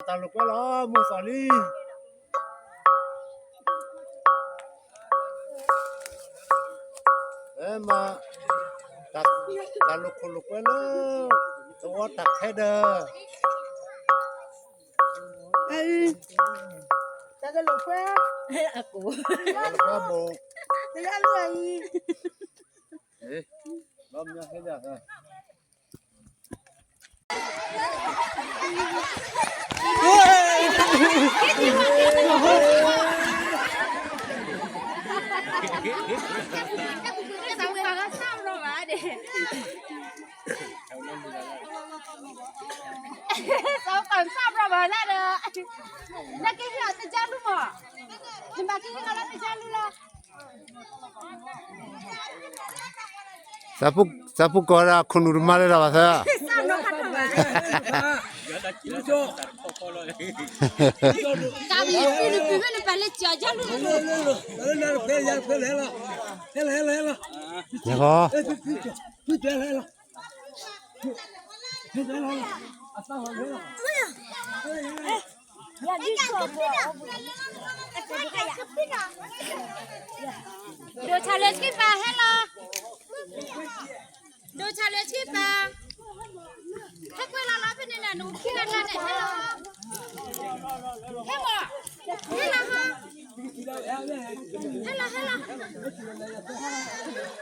တၢ်လိာ်ကွဲလီၤ မိၢ်သီလံ. အဲမၤ တၢ်လိာ်ခိၣ်လိာ်ကွဲလၢ သဝီတၢ်ခဲဒၢး တၢ်ကလိာ်ကွဲ အကိာ် တၢ်လိာ်ကွဲဘိၣ် တၢ်လိာ်ကွဲအံၤ ဘီမီဟဲဒၣ် သးကီၢ်စၢ်ဘျီဘၣ်လၢဒီး နကဟ့ၣ်အီၤတကၢလူမး နဘၣ်ကဟ့ၣ်အီၤလၢတကၢလူလီၤ. သးဖိကီၢ်ဒၣ်ခိၣ်နူာ်တမၤလၢၤဒၣ်ဘၣ်သၢ တၢ်ဘၣ်ယၤဖုနုာ်ကွံာ်ဝဲနပာ်လၢကၠီၤကၠီၤလူၤ ဟဲလီၤ ဟဲလီၤ ဟဲလီၤ ဟဲလီၤ ဟဲလီၤ ဒိၣ်ဆၣ်လၢဆံပာ်ဟဲလီၤ ဒိၣ်ဆၣ်လၢဆံပာ် ဟဲကွဲးလီၤလီၤဖဲန့ၣ်နၤ နအိၣ်ခံဂၤတၢ်န့ၣ် ဟဲလီၤ ဟဲမး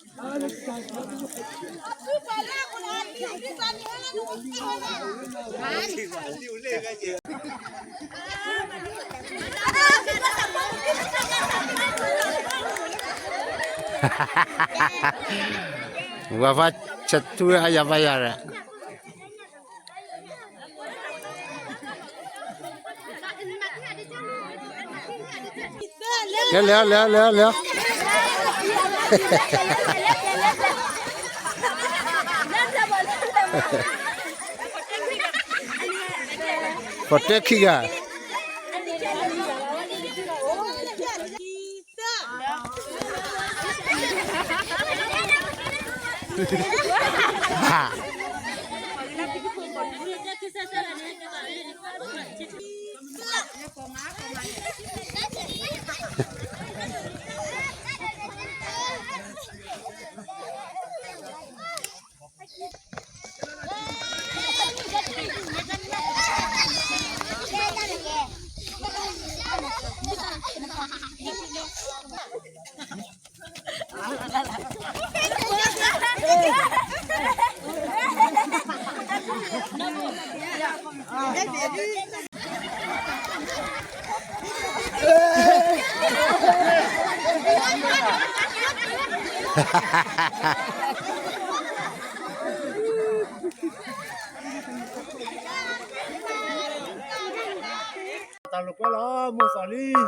ဟဲလီၤ ဟဲလီၤ ဟဲလီၤ ဝၤဖးဆဲးထူဝဲအယၤဘၣ်ယၤဒီး ကဲလဲၤ လဲၤ လဲၤ လဲၤ ပတဲခံဂၤ တၢ်လိာ်ကွဲလီၤ မိၢ်သီလံ.